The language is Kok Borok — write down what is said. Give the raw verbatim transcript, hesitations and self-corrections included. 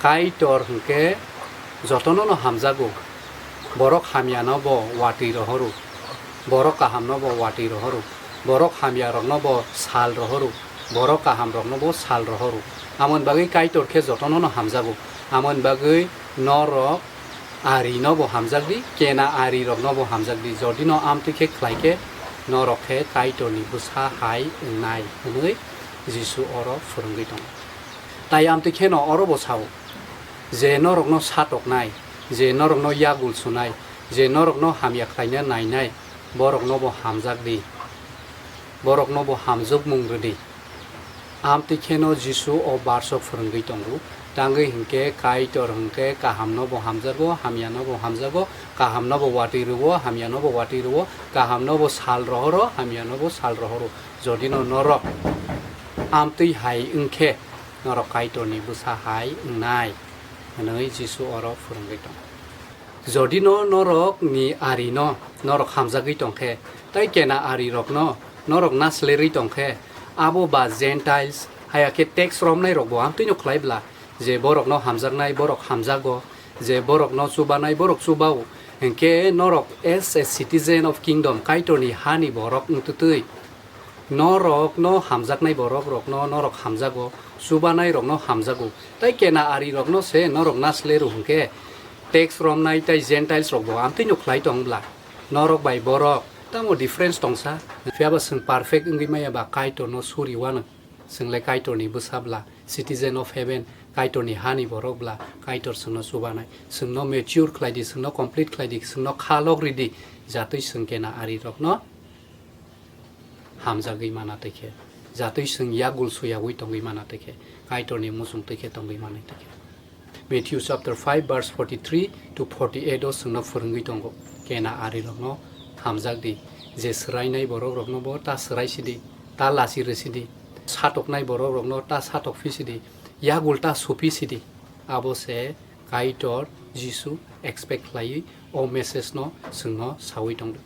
Kaitor hwnkhe jotono no hamjago. Borok hamyano bo watwi rohoro, borok kahamno bo watwi rohoro, borok hamyarokno bo sal rohoro, borok kahamrokno bo sal rohoro. Amoni bagwi Kaitor khe jotono no hamjago. Amoni bagwi norok arino bo hamjakdi, kena arirokno bo hamjakdi. Jodino amtwi khe khlai khe norok khe Kaitorni bwsa hai wngnai, hwnwi Jisu oro phwrwngwi tongo. Tai amtwi kheno oro bo sao, je norokno satoknai, je norokno yagul sunai, je norokno hamya khlaina nainai, borokno bo hamjakdi, borokno bo hamjwkmung rwdi. Amtwi kheno Jisu o barso phwrwngwi tongo. Tangwi hinkhe Kaitor hinkhe kahamno bo hamjago, hamyano bo hamjago, kahamno bo watwi rwo, hamyano bo watwi rwo, kahamno bo sal rohoro, hamyano bo sal rohoro. Jodino norok amtwi hai wngkhe, norok Kaitorni bwsa hai wngnai, hwnwi Jisu oro phwrwngwi tongo. Jodino norokni arino norok hamjagwi tongkhe, tai kena arirokno norok naslerwi tongkhe, abo ba Gentiles, haya khe tax romnairokbo amtwino khlai bla, je borokno hamjaknai borok hamjago, je borokno chubanai borok chubao, hinkhe norok as a citizen of kingdom, Kaitorni hani borok wngtwtwi, norokno hamjaknai borokrokno norok hamjago, chubanairokno hamjago, tai kena arirokno se norok nasle rw hwnkhe, tax romnai tai Gentiles rokbo amtwino khlai tong bla, norok bai borok tamo difference tongsa? Phiyaba chwng perfect wngwi maya ba Kaitorno suri uanw? Chwngle Kaitorni bwsa bla, citizen of heaven, Kaitorni hani borok bla, Kaitor chwngno chubanai. Chwngno mature khlai di, chwngno complete khlai di, chwngno khalok ridi, jatwi chwng kena arirokno hamjagwi mana twi khe, jatwi chwng yagul suyagwi tongwi mana twi khe, Kaitorni muchung twi khe tongwi manai twi khe. Matthew chapter five verse forty-three to forty-eight o chwngno phwrwngwi tongo, kena arirokno hamjak di, je swrainai borokrokno bo ta swrai sidi, ta lachi rwsidi, satoknai borokrokno ta satok phisidi, yagul ta suphisidi. Abo se Kaitor Jisu expect khlaiwi o message no chwngno sawi tongdi.